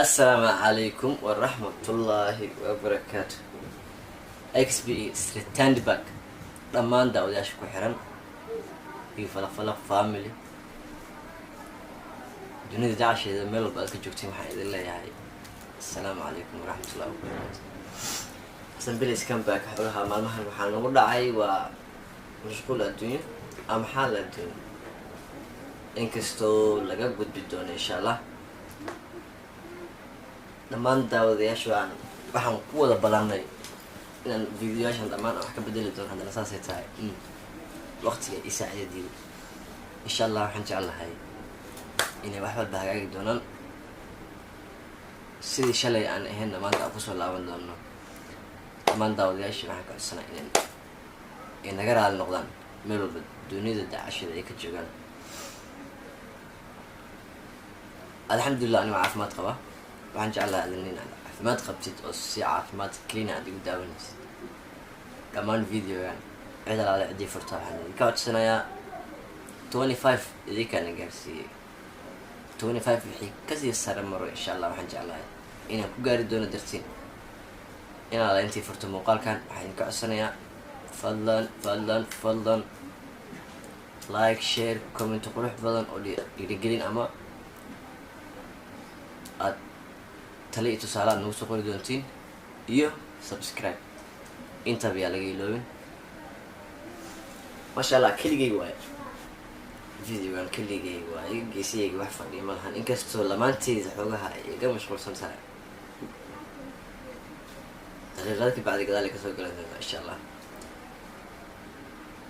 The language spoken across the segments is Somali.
Assalaamu calaykum waraxmatullaahi wabarakaatu. XB returned back. Dhammaan daawadayaasha ku xiran iyo Falaqfalaq family dunida dacasheeda, meel walba aad ka joogtiin, waxaan idin leeyahay assalaamu calaykum waraxmatullahi wabarakaatu. Xasan Bilis comeback. Xogaha maalmahan waxaa nagu dhacay waa mashquul adduunyo ama xaal adduunyo, inkastoo laga gudbi doono, insha Allah. Dhammaan daawadayaasha waxaan ku wada ballanay inaan videoyaashan dhammaan aan wax ka bedeli doono. Haddana saasay tahay, waqtiga iyo saaciidadiidu, insha Allah, waxaan jeclahay inay wax walba hagaagi doonaan, sidii shalay aan ahaynna maanta aan kusoo laaban doono. Dhammaan daawadayaasha waxaan ka codsanaa inay ay naga raali noqdaan meel walba dunida dacashada ay ka joogaan. Alxamdulilah, anigoo caafimaad qaba. Waxaan jeclahay adin in aad caafimaad qabtid oo si caafimaad clean aad igu daawanaysid dhammaan videogan. Cid alaale ciddii furta waxaan idinka codsanayaa 25 idinkaana gaarsiiyey, 25 wixii kasii sare maro, insha Allah, waxaan jeclahay inaan ku gaari doono dartiin. In alaale intii furto muuqaalkan waxaan idinka codsanayaa, fadlan, fadlan, fadlan, like, share, comment qurux badan oo dhiirigelin ama aad tali iyo tusaale aad nagu soo qori doontiin, iyo subscribe intaba yaa laga iloobin. Maasha Allah, keligay waaye videogan, keligay waaye, geesiyayga wax fadhiya ma lahan, inkastoo lamaanteeda xoogaha ay iga mashquulsan tahay. Daqiiqada ka bacdi gadaal ay kasoo galan doontaa, insha Allah.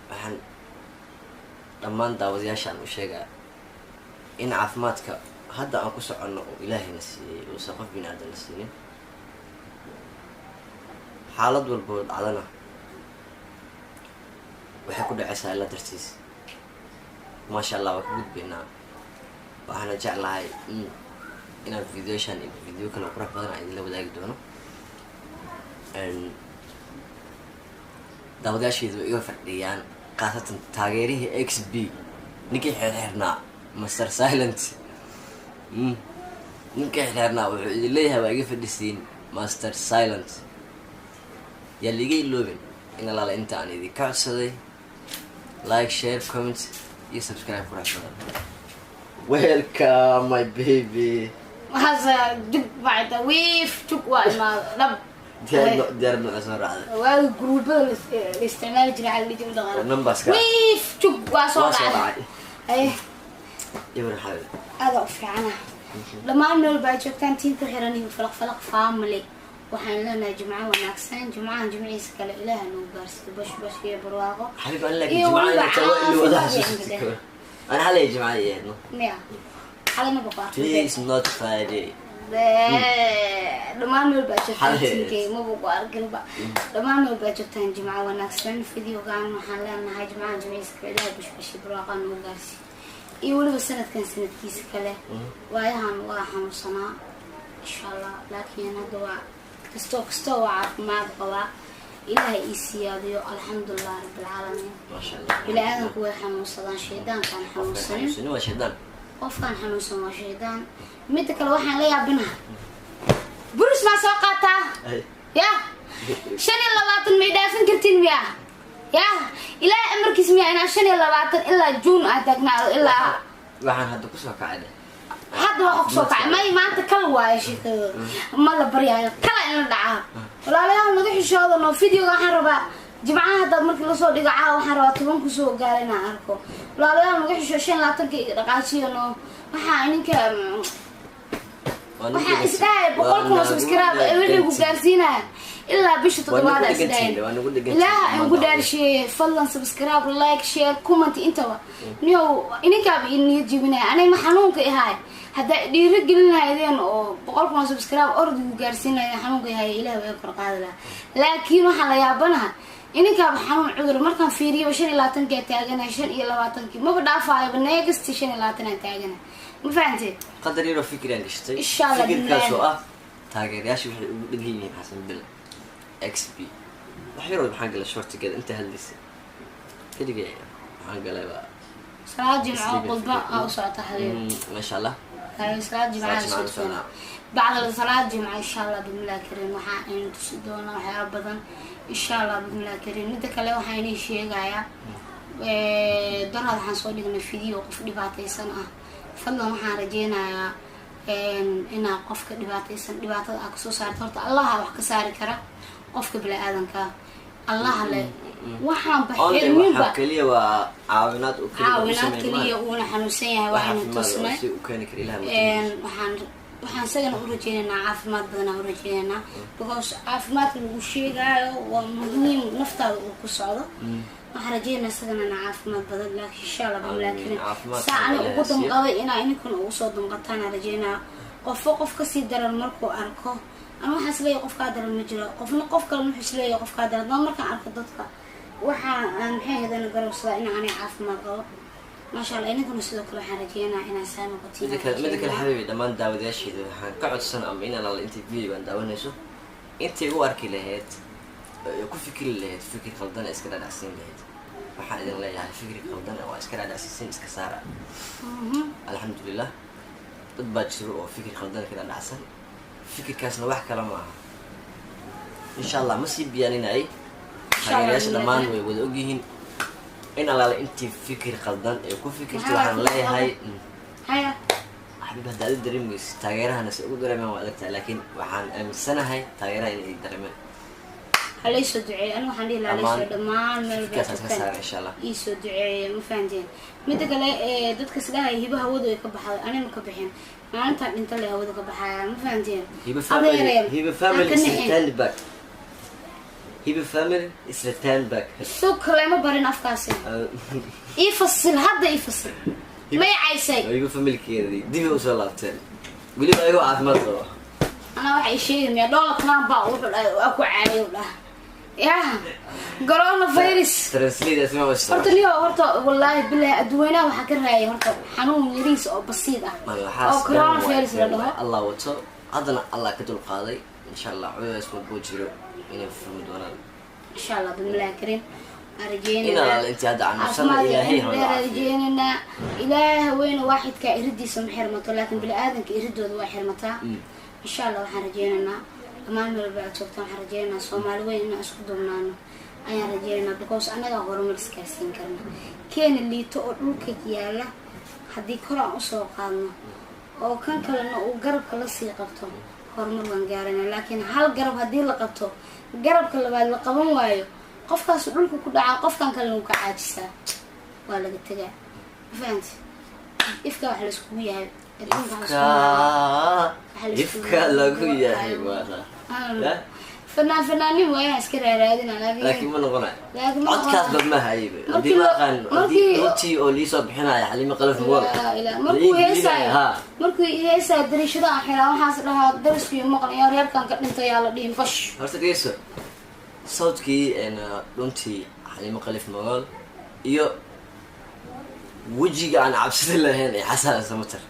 Waxaan dhammaan daawadayaashaan u sheegaa in caafimaadka hadda aan ku soconno oo ilaahayna siiyey uusan qof bini aadamna siinin. Xaalad walboo dhacdana waxay ku dhacaysaa ila dartiis. Maasha Allah, waa ka gudbaynaa. Waxaana jeclahay inaan videoshan iyo video kale qurux badan aan idinla wadaagi doono. Daawadayaasheedu way iga fadhiyaan, khaasatan taageerihii XB, ninkii xirxirnaa, Master Silent. Ninkii xirxirnaa wuxuu idin leeyahay waa iga fadhisiin. Master Silent, yaa liiga iloobin in alaala inta aan idinka codsaday like, share, comment iyo subscribe qurux badan. Welcome, my baby. Waxaase jug macda wiif jug waa imaada dhab. Diyaar diyaar nooca soo raacday. Waagi gruubada la isticmaali jiray waxaa la dhihi jiray, mataqaana? Numberska. Wiif jug waa soo waa soo dhacay. Dhacay. Ay. Ibran xabiib. Aada u fiicana. Dhammaan meel baa joogtaan, tiin ku xiran iyo Falaq Falaq family, waxaan leenahay jimco wanaagsan. Jimcahan jimcihiisa kale Ilaaha nagu gaarsiiyo bash bash iyo barwaaqo. Xabiib, ana laakiin iyo jimcaha weliba inay tahay waa in wada caafimaad iyo xasuusatid. cimri. Ana xalay jimcaha ay ahayd, no? Miya xalay ma baqo? Today is not Friday. Dhammaan meel baa joogtaan. Xalay. Tinkay maba ku arkinba. Dhammaan meel baa joogtaan, jimco wanaagsan. Videogan waxaan leenahay jimcahan jimcihiisa kale Ilaaha bash bash iyo barwaaqo nagu gaarsiiyo, iyo weliba sanadkan sanadkiisa kale. Waayahan waa xanuunsanaa, insha Allah, laakiin hadda waa kastoo kastoo waa caafimaad qabaa. Ilaahay ii siyaadiyo, alxamdulilah rabbilcaalamiin. Maasha Allah. Bini aadanku way xanuunsadaan, shaydaankaan xanuunsanin. Xanuunsanin waa shaydaan. Qofkaan xanuunsan waa shaydaan. Midda kale, waxaan la yaabinaha, burus maa soo qaataa? Ay. Ya 25 may dhaafin kartin miya? Ya Ilaahay amarkiis miya inaa 25 ilaa Juun aad taagnaado ilaa Waxaan hadda kusoo kacay dheh. Hadda waxa kusoo kacay may maanta kala waayo sheekada, ma la baryaayo kala in la dhacaa. Walaalayaal, naga xishooda no. Videoga waxaan rabaa jimcaha hadda markii lasoo dhigo caawa, waxaan rabaa 10 kusoo gaara inaan arko. Walaalayaal, naga xisho, 25-ka iga dhaqaajiyo no. Waxaa ininka waxaa isdhahay 100,000 oo subscribe wixii ku gaarsiinaya ilaa bisha toddobaad Waa nagu isdhahay. dhegantihiin, waa nagu dhegantihiin. Ilaaha aan ku dhaarsheeye, fadlan subscribe, like, share, comment intaba. Niyow, ininkaaba i niyad jebinaya. Aniga ma xanuunka ihaay haddaa dhiiro gelin lahaydeen oo 100,000 oo subscribe ordigu gaarsiin lahaydeen, xanuunka ihaay Ilaah way kor qaadi lahaa. Laakiin waxaa la yaabanaha ininkaaba xanuun cudur markaan fiiriyaba 25-kaa taaganahay, 25-kii maba dhaafaayaba, next 25 aan taaganahay. Ma fahanteed? Qadar yaroo fikiraan gashtay. Insha Allah. Fikirkaasoo billahi. ah taageerayaasha waxay ugu dhegan yihiin Xasan Bil XB. Wax yaroo maxaan galay shortigeeda inta hadlaysay keligay, waxaan galay baa Salaad jimco Isliga khudba fikir. aa u socota, xabiib. Maasha Allah. Hayo, salaad jimcaha Salaad soo jimcaha tukanaa. Bacda salaad jimca, insha Allah bismillahi kariim, waxaa aynu tusi doonaa waxyaaba badan, insha Allah bismillahi kariim. Midda kale, waxaa inii sheegayaa, daraad waxaan soo dhignay video qof dhibaataysan ah. Fadlan, waxaan rajeynayaa inaa qofka dhibaataysan dhibaatada aa kasoo saarto. Horta Allaha wax ka saari kara qofka bini-aadanka, Allaha le waxaanba Only xirminba. Waxaa keliya waa caawinaad oo keliya u Caawinaad sameyn keliya maayo. Uuna xanuunsan yahay, Wax waxaynu caafimaad oo tusnay. si u keeni kara Ilaah. Waxaan isagana u rajeynaynaa caafimaad badan aan u rajeynaynaa, because caafimaadka lagu sheegaayo waa muhiim, naftaada uu ku socdo. Waxaan rajeynaa isagana inaa caafimaad badan, laakiin insha Allah Amiin. laakiin Caafimaad saa ani Ilaahay ugu siiyo. damqaday inaa ininkuna ugu soo damqataan aan rajeynaa. Qofba qof kasii daran markuu arko, ama waxaan isleeyahay qofkaa daran ma jiro, qofna qof kalena wuxuu isleeyahay qofkaa daran. Haddana markaan arko dadka, waxaa aan maxay ahaydana garowsadaa in aanay caafimaad qabo, maasha Allah. Ininkuna sidoo kale waxaan rajeynaa inaa saa noqotiin. Mida kale, xabiibi, dhammaan daawadayaasheeda waxaan ka codsan ama inaan alla intay video aan daawanayso, intay u arki lahayd ee ku fikri lahayd fikir qaldan ee iska dhadhacsiin lahayd, waxaan idin leeyahay fikri qaldan waa iska dhadhacsiisin, iska saara. Alxamdulilah, dad baa jiro oo fikir qaldan ka dhadhacsan. Fikirkaasna wax kale ma aha, insha Allah ma sii biyaaninayay. Taageerayaasha dhammaan way wada ogyihiin. In allaale intii fikir qaldan ee ku fikirta, Maxaa waxaan fikir leeyahay haya. Xabiib, hadda adi dareemayso, taageerahana si ugu dareemaan waa adag tahay, laakiin waxaan aaminsanahay taageeraha inay dareemeen. Ha laysoo duceeyo. Aniga waxaan dhihi lahaa laysoo dhammaan meel Fikirkaas iska saara, insha Allah. Iisoo duceeya, ma fahanteen? Midda kale, dadka isdhahay hiba hawadu ay ka baxday, ani ma ka bixin. Maalintaan dhinta le hawada ka baxaya, ma fahanteen? Hiba family. Adeereen, Hiba family ha ka is nixin. return back. Hiba family is return back. Sug kalema barin afkaasi. Ii fasil hadda, ii fasil. May caysay? Hiba familkeedii dib ay usoo laabteen, weliba ayagoo caafimaad qaba. Anaa waxay sheegi miya Donald Trump baa wuxuu dhahay waa ku caayo dhah yah coronavirus. Translate asma. Horta niyo, horta wallaahi bilahi, adduweynaha waxaa ka raayay horta xanuun yariis oo basiid ah oo coronavirus la dhaho. Allah wato, haddana Allah ka dul qaaday, insha Allah cudays walboo jiro inay furmi doonaan. Insha Allah bismillahi kariim, waan In rajeynaynaa Allaale intii hadda xanuunsan, caafimaad iyo Ilaahay cimri ha dheer caafiyo. Rajeynaynaa. Ilaaha weyne waaxidka iridiisa ma xirmato, laakiin bini aadanka iridooda waa xirmataa. Insha Allah waxaan rajeynaynaa dhammaan meel walba aad joogtaan, waxaan rajeynaynaa Soomaali weyn inaan isku duubnaano ayaan rajeynaynaa, because annagaa horumar iskaarsiin karna. Keena liito oo dhulka yaala haddii kor aan usoo qaadno oo kan kalena uu garabka lasii qabto, horumar waan gaarana. Laakiin hal garab haddii la qabto, garabka labaad la qaban waayo, qofkaas dhulka ku dhacaa, qofkan kalena wuu ka caajisaa, waa laga tegaa. Ma fahanti? Ifka wax laiskugu yahay, adduunka wax laiskugu yahay. Ifka lagu yahay waa Fanaan fanaanin waayaan iska raaraadina, laakiin laakiin ma noqonayo. Laakiin ma Codkaas noqonayo. bad ma hayba haddii Markii ma aqaan haddii runtii oo liisoo bixinaya Xalimo Qalaf Mool. Laa ilaa markuu heesaayo, ha. markuu heesaayo, dariishada aan xiraa, waxaas dhahaa dariskiyo maqlayaa, reerkan ka dhintayaa la dhihin fash. Horta dhegeyso, sawdkii runtii Xalimo Qalif Mool iyo wejiga aan cabsida lahayn ee Xasan Samatar,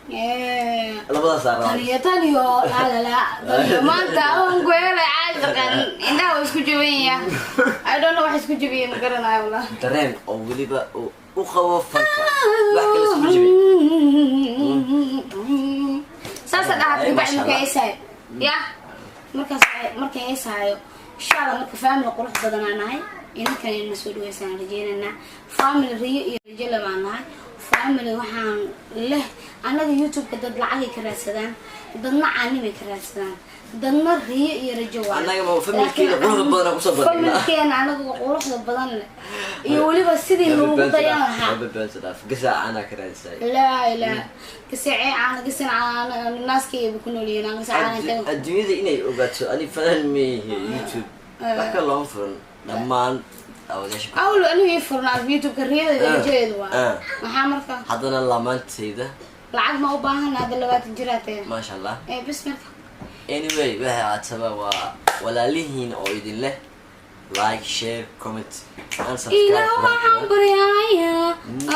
labadaas aa rabaa. Taniyo taniyo laalala taniyo maanta aan ku helay caashaqan, indhaha waa isku jabanya. I don't know wax isku jabiyay, ma garanayo wallah. Dareen oo weliba uu u qabo fanka, wax kale isku jibin. Saasa dhahaa. Ay, Kabacdi masha marka Allah. heesaayo ya markaas marka heesaayo, insha Allah. Marka family qurux badan aan nahay, idinkana ina soo dhaweysaan rajeynaynaa. Family riyo iyo rajo le baan nahay. Family waxaan leh annaga YouTube-ka dad lacagay ka raadsadaan, dadna caanimay ka raadsadaan, dadna riyo iyo rajo waa. Annaga ma familkeena quruxda badan aan kusoo bandhignaa. Familkeena anaga quruxda badan leh iyo weliba sidii loogu dayan lahaa. Gasaa caanaa ka raadisay. Laa ilaa gasacee caana gasan caana naaskayba ku noolyihiin aan gasa caana tago. Adduunyada inay ogaato ani fanaan meehe, YouTube wax kale looma furan, dhammaan daawadayaasha Awl anigu ii furnaa YouTube-ka riyada iyo rajadeedu waa maxaa marka. Haddana lamaantayda. Lacag ma u baahan hadda, 20 jiraatee. Maasha Allah. Ee bis marka. Anyway, waxay ahaataba waa walaalihiin oo idin leh like, share, comment and subscribe. Ilaah waxaan baryaaya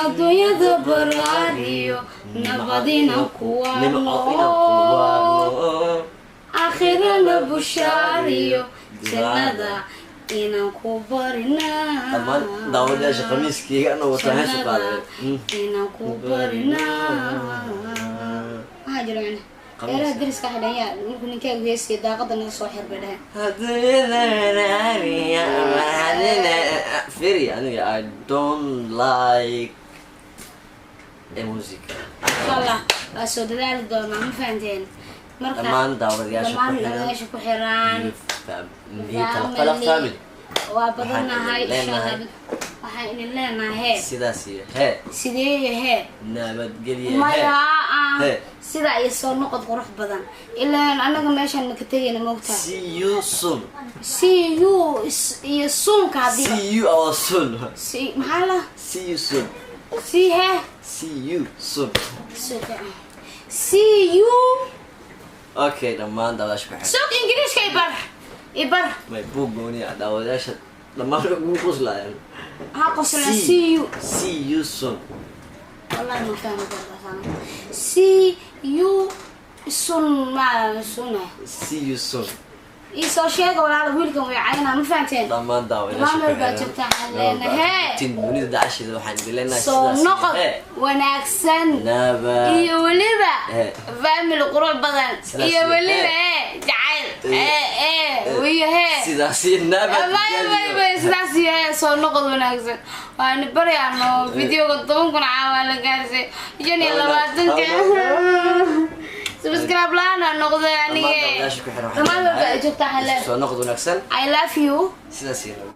adduunyada baraariyo nabad inaan ku Nimco inaan ku waarno, waarno, aakhirana bushaariyo jannada inaan ku barinaa. Dhammaan daawadayaasha khamiiskayga anoo wataa heesu Jannada qaaday. inaan ku barinaa. Maxaa jira macna? Khamiis. Reeraha deriska waxay dhahan, yaa markuu ninkaagu heesiyo, daaqada naga soo xir, bay dhaheen. Firi, aniga I don't like a music. Insha Allah waa soo dadaali doonaa, ma fahanteen? Marka Dhammaan daawadayaasha ku dhammaan xiran daawadayaasha ku xiran Qalaq Family, waa badannahay. waxaan idin Insha Allah leenahay. Waxaan idin leenahay hee. Sidaas iyo hee. Sidee iyo hee? Nabadgelye hee. Maya ah. Hee. Sidaa iyo soo noqod qurux badan, ilaan anaga meeshaan maka tegayna, moogtahay? See you soon. See you iyo soonka haddii. See you our soon. See maxaa la? See you soon. See hee. See you soon. See you. Okay, dhammaan daawadayaasha ku xiran. Suuq Ingiriiska ibar, ibar. May buug gooni ah, daawadayaasha dhammaan ugu qoslayaan. Ha qosla. See you. See you soon. Wallahi ma fahmi kartaa. See you soon, ma soon. See you soon. Ii soo sheega, walaala, wiilkan way caynaa, ma fahanteen? Dhammaan daawadayaasha Dhammaan ku meel baad xiran joogtaan, waxaan meel baad leenahay. joogtiin dunida dacasheeda, waxaan idin leenahay soo sidaas iyo noqod hee. wanaagsan Nabad iyo weliba Hee. family qurux badan Sidaas iyo iyo weliba hee. ee jacayl ee ee iyo hee. Sidaas iyo May may nabadgelyo. May, sidaas iyo hee, soo noqod wanaagsan. Waani baryaano videoga 10,000 caawaa la gaarsay, 25-ka subscribe la-aan noqday Dhammaan anige. daawadayaasha ku xiran waxaan Dhammaan meel baad leenahay joogtaan, waxaan leenahay soo noqod wanaagsan. I love you. Sidaas iyo nabad.